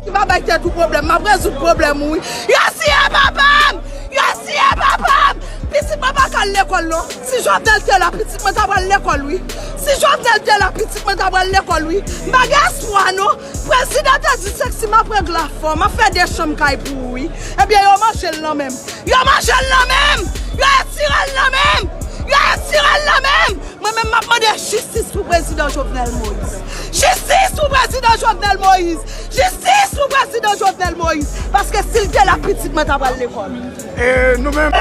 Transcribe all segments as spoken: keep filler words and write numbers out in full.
Ki pa bay tèt ou pwoblèm, m ap rezoud pwoblèm ou wi. Yo siye papa m! Yo siye papa m! Pitit mwen pa ka al lekòl non. Si Jovenel te la, pitit mwen ta pral lekòl wi. Si Jovenel te la, pitit mwen ta pral lekòl wi. M pa gen espwa non. Prezidan te di Sexy m ap regle afè w, m ap fè de chanm kay pou ou wi. Ebyen yo manje l nan men m. Yo manje l nan men m! Yo etire l nan men m! Yo etire l nan men m! Mwen menm m ap mande jistis pou prezidan Jovenel Moïse. Jistis pou prezidan Jovenel Moïse! Jistis pou prezidan Jovenel Moïse! Paske si l te la, pitit mwen ta pral lekòl. E nou menm.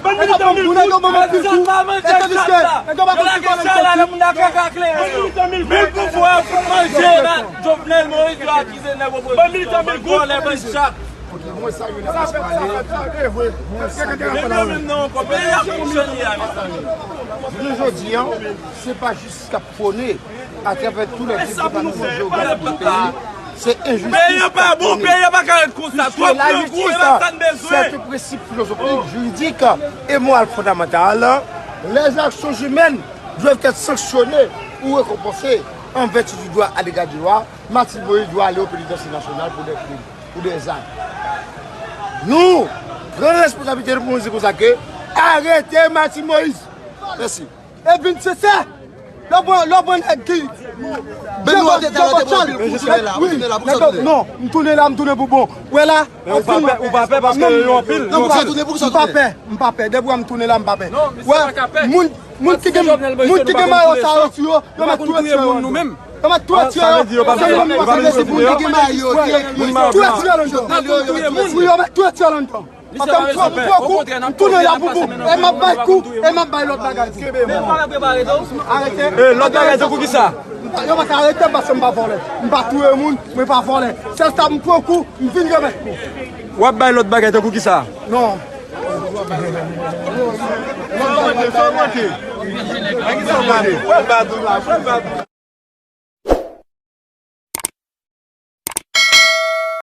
Ban militan mil goud. Nèg yo pa konn si konnen soti. Mil goud pou fè fout manje la. Jovenel Moïse yo akize nèg opozisyon. Ban militan mil goud. Vòlè, ban chat. Mwen sa yo nan pale. Mwen sa yo nan pale. Mwen sa yo nan pale. Mwen sa yo nan pale. Jounen jodi a, se pa jis k ap pwone atravè tou lè depatman jewografik peyi, se enjistis k ap pwone. Peyi an pa bon, peyi an pa ka ret konsa. Twòp grangou, e pa sa n bezwen. Certains principes philosophiques, juridiques et moraux fondamentaux, les actions humaines doivent être sanctionnées ou récompensées en vertu du droit à l'égard des lois. Martine Moïse doit aller au pénitencier national pour des crimes ou des actes. Nou pran responsablite nou pou nou di konsa ke arete Martine Moïse. Mèsi. E vin sensè. Lè w pran, lè w pran nèg ki Beno, ou te talè, te pran anpil kou, ou tounen la, ou tounen la, pou sa tounen? Non, m tounen la, m tounen pou bon. Ou wè la? Men ou pa pè, ou pa pè paske yo anpil. Non, pou sa tounen, pou sa tounen? M pa pè, m pa pè. Depi w wè m tounen la, m pa pè. Wè, moun, moun ki gen, moun ki gen mayo sa yo sou yo, yo mèt tou retire yo anndan. Yo mèt tou retire yo. Sa vle di yo pa bezwen, yo pa bezwen touye yo? Tou retire yo anndan. Wi, yo mèt tou retire yo anndan. Paske m twò, m twò kou, m tounen la pou bon. E m ap bay kou, e m ap bay lòt bagay tou. Arete. E lòt bagay tankou kisa? M pa, yo pa ka arete m paske m pa vòlè. M pa touye moun, mwen pa vòlè. Sèl sa m pran kou, m vin remèt kou. W ap bay lòt bagay tankou kisa? Non. Lòt bagay sa w mande. Sa w mande.